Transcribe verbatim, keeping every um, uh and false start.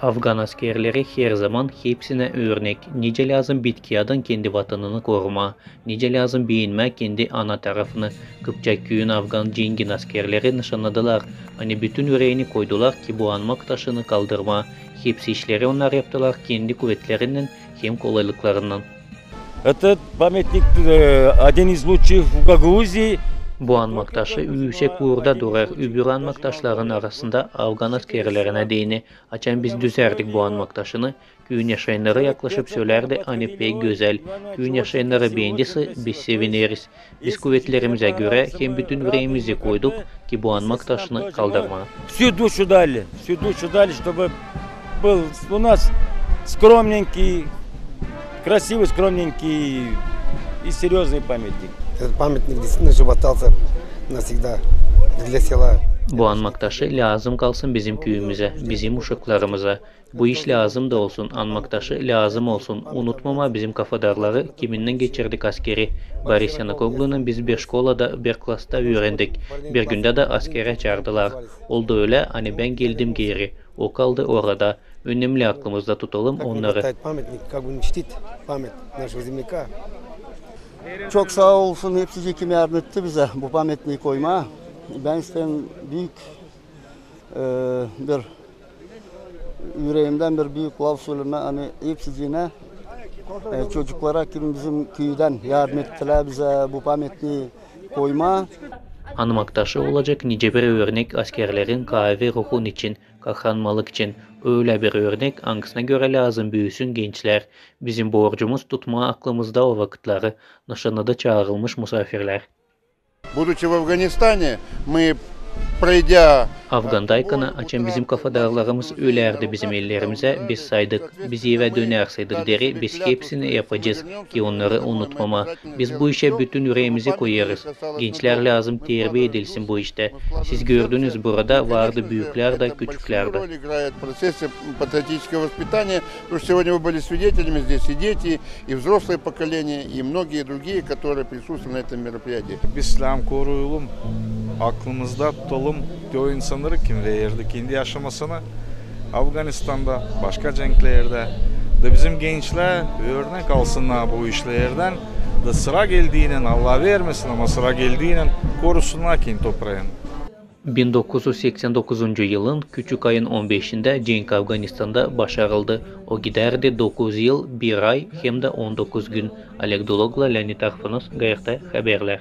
Afgan askerleri herzaman hepsinä örnek, nicä lääzım bitki adın kendi vatanını korumaa, nicä lääzım beenmää kendi ana tarafını. Kıpçak küüyün afgan cengin askerleri nışannadılar, ani bütün üreeni koydular, ki bu anmak taşını kaldırmaa. Hepsi işleri onnar yaptılar kendi kuvetlerinnän hem kolaylıklarınnan. Это памятник, э, один из лучших в Гагаузии. Bu anmak taşı üüsek uurda durar, öbür anmak taşların arasında afgan askerlerinä deyni. Açan biz düzärdik bu anmak taşını, küüyün yaşayannarı yaklaşıp sölärdi, ani pek gözäl. Küüyün yaşayannarı beendiyse, biz sevineriz. Biz kuvetlerimizä görä hem bütün üreemizi koyduk, ki bu anmak taşını kaldırmaa. Всю душу дали, всю душу дали, чтобы был у нас скромненький, красивый, скромненький и серьёзный памятник. Этот памятник действительно, чтобы остался навсегда для села. Bu anmak taşı lääzım kalsın bizim küüyümüzä, bizim uşaklarımıza. Bu iş lääzım da olsun, anmak taşı lääzım olsun. Unutmamaa bizim kafadarları, kiminnän geçirdik askeri. Boris Yanakoglunnan biz bir şkolada, bir klasta üürendik. Bir gündä dä askerä çaardılar. Oldu ölä, ani bän geldim geeri. O kaldı orada. Önemli aklımızda tutalım onnarı. Как не хватает памятник, как бы не чтить память нашего земляка. Çok saa olsun hepsicii, kim yardım etti bizä bu pametnii koymaa. Bän isteerim büük, e, bir üreemdän bir büük laf sölemää, ani hepsiciinä, e, çocuklara, kim bizim küüdän yardım ettilär bizä bu pametnii koymaa. Anmak taşı olacek nicä bir örnek askerlerin kaavi ruhun için, kahramanlık için. Ölä bir örnek, angısına görä lääzım büüsün gençlär. Bizim borcumuz tutmaa aklımızda o vakıtları, nışannada çaarılmış musaafirlär. Будучи в Афганистане, мы, пройдя... Afgandaykana, açan bizim kafadarlarımız ölärdi bizim ellerimizä, biz saydık, biz evä dönerseydik deeri, biz hepsini yapacez, ki onnarı unutmamaa. Biz bu işä bütün üreemizä koyêrız. Gençlär lääzım terbiä edilsin bu iştä. Siz gördünüz, burada vardı büüklär dä, küçüklär dä. Играет в процессе патриотического воспитания, потому что сегодня вы были свидетелями здесь и дети, и взрослое поколение, и многие другие, которые присутствовали на этом мероприятии. Biz lääzım koruyalım, aklımızda tutalım te o insannarı, kim verdi kendi yaşamasını Afganistanda, başka cenklerdä. Da bizim gençlär örnek alsınnar bu işlerdän. Da sıra geldiinän, Allah vermesin, ama sıra geldiinän korusunnar kendi topraanı. Bin dokuz üz seksän dokuzuncu yılın küçük ayın on beşindä cenk Afganistanda başarıldı. O gidärdi dokuz yıl, bir ay hem dä on dokuz gün. Oleg Dologla, Leonid Arfonos, G R T haberlär.